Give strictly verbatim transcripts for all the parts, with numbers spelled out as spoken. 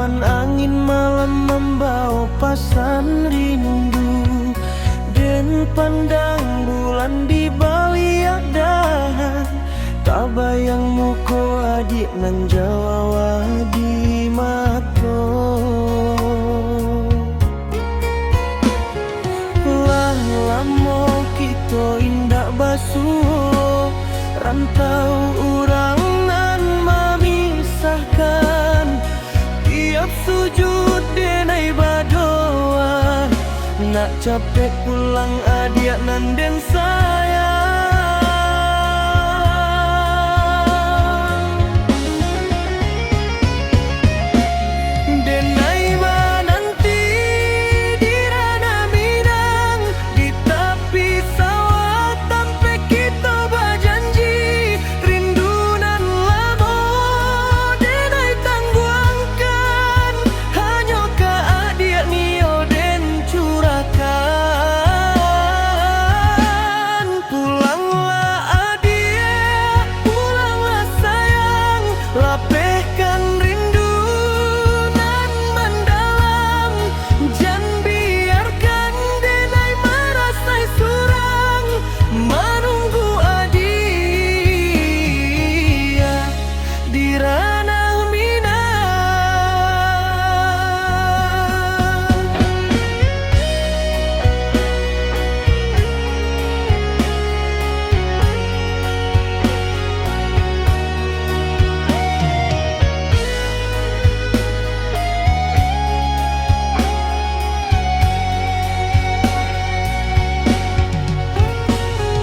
Angin malam mambawa pasan rindu, den pandang bulan di baliak dahan, tabayang muko adiak nan jawa di mato. Lah lamo kito indak basuo, rantau urang nan mamisahkan. Tiap sujud denai badoa, nak capek pulang adiak nan den sayang. Denai mananti di Ranah Minang, di tapi sawah tampek kito bajanji. Rindu nan lamo denai tangguangkan, hanyo ka adiak nio den curahkan. Pulanglah adiak, pulanglah sayang, lapehkan rindu nan mandalam. Jan biarkan denai marasai surang, manunggu adiak di Ranah Minang.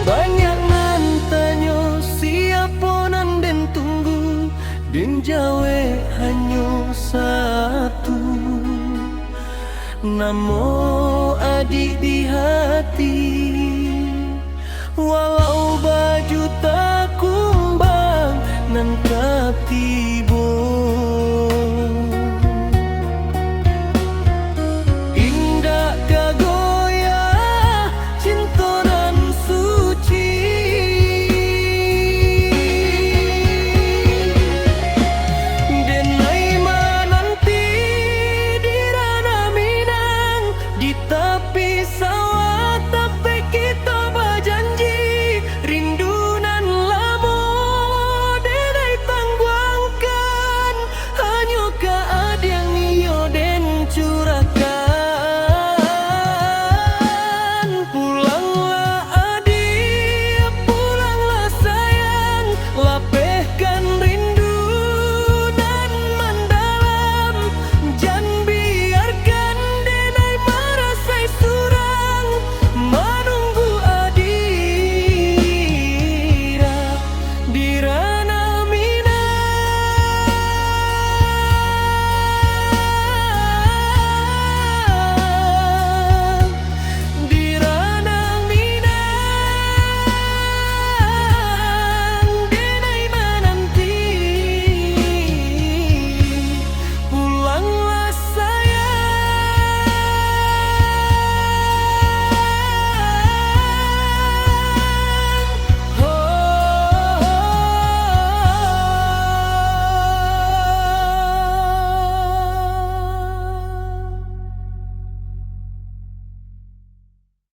Banyak nan tanyo, siapo nan den tunggu? Den jawek hanyo satu, namo adiak di hati. Walau bajuta kumbang nan ka